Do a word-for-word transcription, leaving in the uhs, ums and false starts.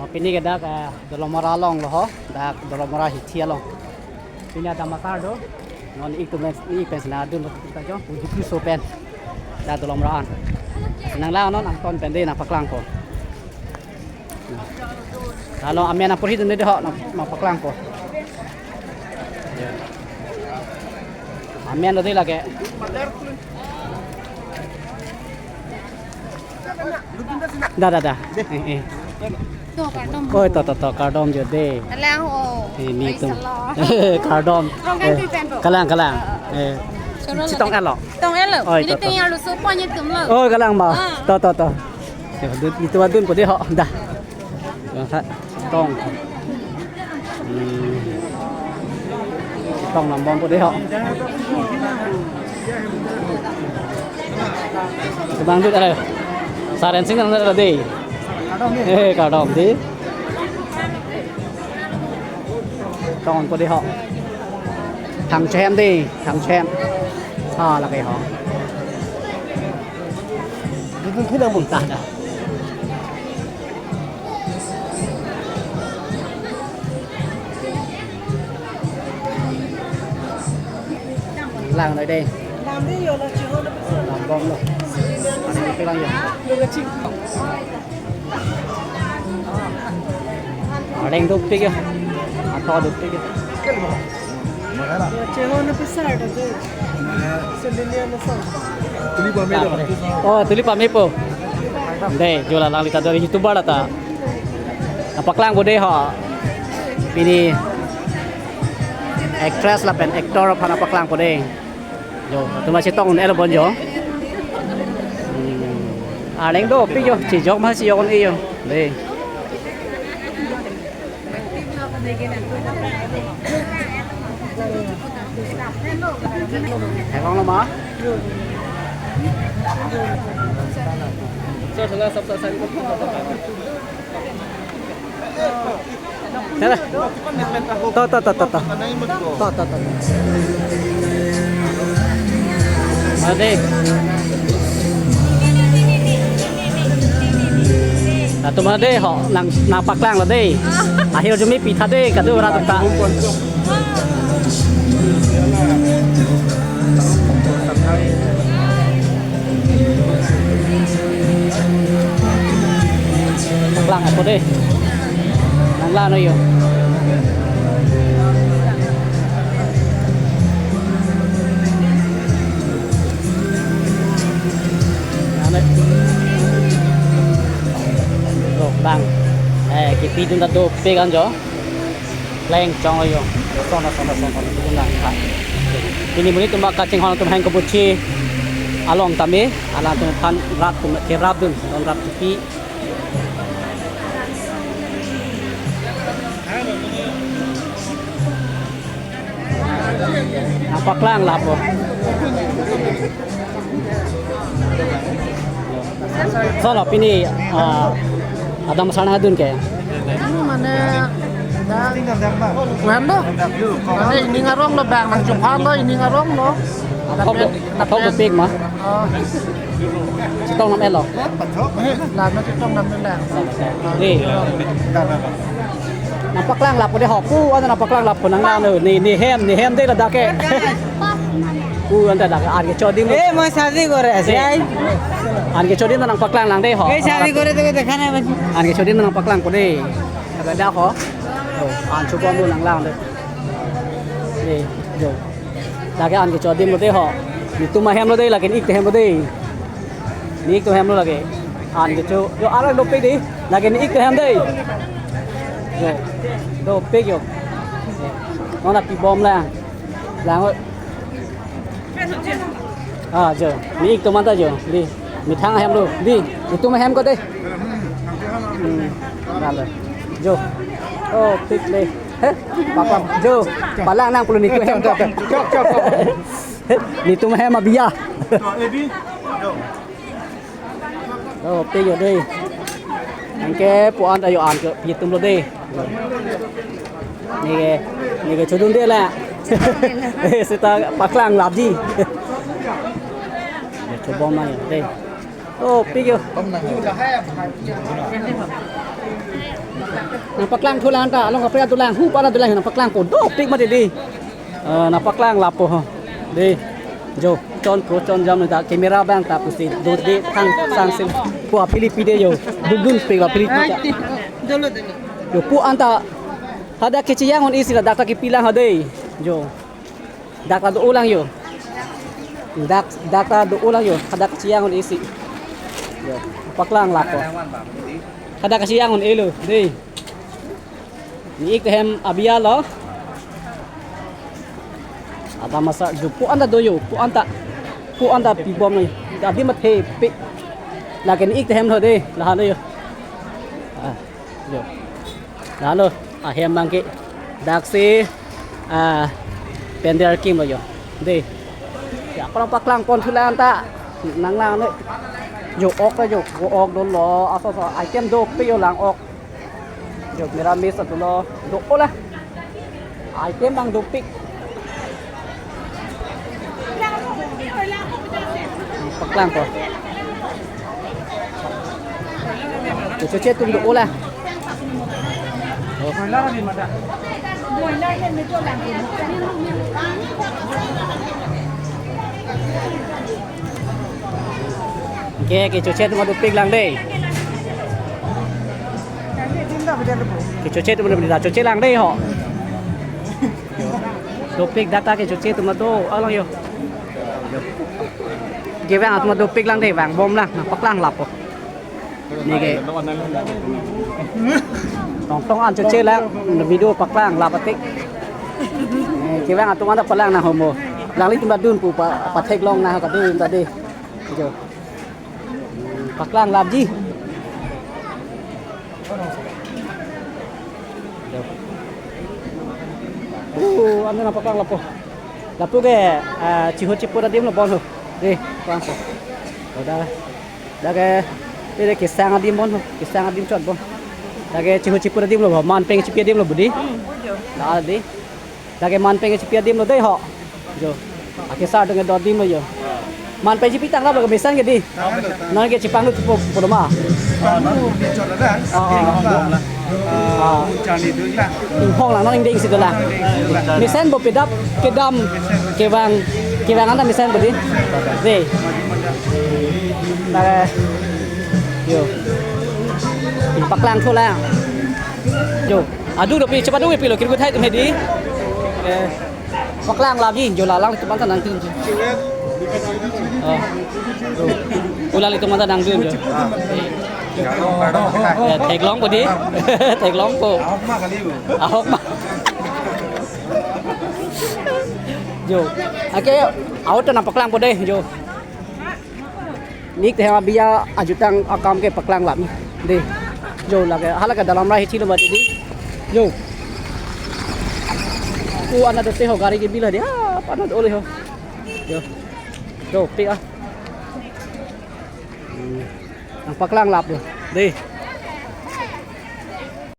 Pini ke dak, eh, Dolamara along lo ho, dak Dolamara hithi along. Pini ada matar do, non ik tu men, ik pen sena dun lo kita jo, uji kriso pen. Dak Dolamara an. Nanglang non angton pen de nangpaklangpo. Alo amen apor hidun de ho nang, nangpaklangpo. Amen lo de lake. Da, da, da. Eh, eh. To, kardom. Oi, to, to, to, kardom jo de. Alang ho. Eh, ni tum. Kardom. Rong kan tu pen po. Kalang, kalang. Eh. Chitong elo. Tong elo. Oi, ini to, to. Tinggal lu supo ni tum lo. Oh, kalang ba. Ah. To, to, to. Yo, dun, itu adun po de ho. Da. Tong. Hmm. Tong nambom po de ho. Kebang dut ada. Saren sing ada de. Eh, kardom de. Tong po de ho. Thang chem de, thang chem. Ha, lake ho. Dudun khina bung ta da. Lang noi de. Lang bom lo. Lang yo. Areng dopik ya. Ato dopik ya. Chehon na pisar ta je. Selenian na sa. Tuli pame do. Oh, tuli pame po. De, jo la lang lita do YouTuber ta. Nangpaklangpo de ho. Pini actress lapen actor aphan nangpaklangpo de. Jo, tuma chetong un-e lo bon jo. Hmm. Areng dopik jo, chejok ma chejok un-e jo. De. Helang lo ma? Sir, sir, sir, sir, sir. Sir. To, to, to, to, to. To, to, to, to. Ade. Latum ade ho, nang, nangpaklang lo de. Ahir jumi pitha de, kadu rat ta. Lang apo de. Nanglang noi yo. Ane. Rok bang. Eh, kipidun ta dopik an jo. Pleng chong lo yo. Sona, sona, sona, sona, sona, sona. Pini monit atum kachinghon atum hang kebuchi along tame, alangtum aphan rat atum kerap dun, don rat kepi. Nangpaklang lapo. Solo pini, ah, adam sarang adun ke. Anu mane da kuan do. Mane ining arong lo bang nangchuphan lo ining arong lo. Athok do, athok dopik ma. Oh. Chetong nam elo. La no chetong nam la. Ni. Nangpaklang lapo de ho pu, ano nangpaklang lapo nanglang lo. Ni, ni hem, ni hem de ladak ke. Pu anta dak an kecho adim. Eh, moi shadi kore ase ai. An kecho adim nangpaklang lang de ho. Eh, shadi kore to dekha nai bas. An kecho adim nangpaklangpo de. Ada dak ho. Oh, an chobom lo nanglang de. De, jo. Lake an kecho adim lo de ho. Netum ahem lo de, lake ik ahem lo de. Ne ik atum ahem lo lake. An kecho. Jo, arak dopik de. Lake ne ik atum ahem de. Jo. Dopik jo. Non la pibom lang. Lang oi. Ah, jo. Ne ik atum anta jo. Di. Methang ahem lo. Di. Netum ahem ko de. Hmm. Dale. Jo. Oh, pik le. He? Papa. Jo. Palang nang pulo netum ahem ko. Chop, chop, chop. Netum ahem abiya. Oh, pik jo de. Anke puan ayo an kepi atum lo de. Neke, neke chodun de la. Eh, seta paklang lapji. Chobom nang de. Oh, pik jo. Bom nang. Nangpaklang thulang ta, along kaprek adulang, hu para dulang, nangpaklangpo, dopik mati dei. Eh, nangpaklang lapo ho. Dei. Jo, chonpo, chonjam ta, camera abang ta pusi, do dei, thang, sang sil. Pu aphili pi dei jo, dundun pe aphili pi ta. Dolo, dolo. Jo, pu anta, hadak kecheyang un-e si la dak ta kepi lang ho dei. Jo. Dak ta do-o lang jo. Dak, dak ta do-o lang jo. Hadak kecheyang un-e si. Jo, paklang lapo. Hadak kecheyang un-elo, dei. Ne-ik te hem abiya lo. Ada masa jo pu anta do jo, pu anta. Pu anta pibom nai. Adim athepi. Lake ne-ik te hem lo dei, lahelo jo. Ah, jo. Lahelo, ahem abang ke. Daksi, ah, pandal kim lo jo. Dei. Ya, parang paklang pon thulang ta. Nang lang ne. Jo ok ta jo, ok dolo. Aso so item dopik jo lang-ok. Jo mera mes atulo. Do-o la. Item abang dopik. Paklangpo. Kechoche atum do-o la. Ke, kechoche atum dopik lang dei. Kechoche atum dopik, choche lang dei ho. Dopik dak ta kechoche atum do, alang jo. Kevang atum dopik lang dei, vangbom lang, paklang lapo. Ne ke. Tong tong an choche lang, video paklang lap atik. Eh, kevang atum anta palang nang ho mo. Alanglitum ta dunpo pa, patheklong nang kadun ta dei. Jo. Paklang lapji. Oh, anu nangpaklang lapo. Lapu ke, ah, chiho chipo adim lo bon ho. Dei, paklangpo. Dak ke, dei, dei, kesang adim bon ho. Kesang adim chot bon. Dak ke chiho chipo adim lo, man peng chipi adim lo budi. Hmm, jo. La dei. Dak ke man peng chipi adim lo dei ho. Jo. Akesar dong do adim lo jo. Man peng chipi tanglo ba mesen ke dei. Non ke chipanglut po, po ma. Anu bichot ada. Ah, ah. Ah, chani dun la. Inghong lang non ingdeng si dolang. Mesen bo pedap kedam kevang, kevang anta mesen bo dei. Dei. Dak ke. Jo. Paklang thulang. Jo. Adu dopi, chepadu pilo, kirgu thai atum hedi. Eh, paklang lapji, jo la alanglitum anta nangdun jo. Oh. Alanglitum anta nangdun jo. Eh, theklongpo dei. Theklongpo. Ahok ma. Jo. Ake, auto nangpaklangpo dei, jo. Ne-ik te hem abiya ajutang akam ke paklang lap dei. Jo lake, hala ke dalam rai hithilo mati dei. Jo. Pu anta dote ho gari ke bila dei. Ah, pu anta dole ho. Jo. Jo, pi ah. Hmm. Nangpaklang lap jo. Dei.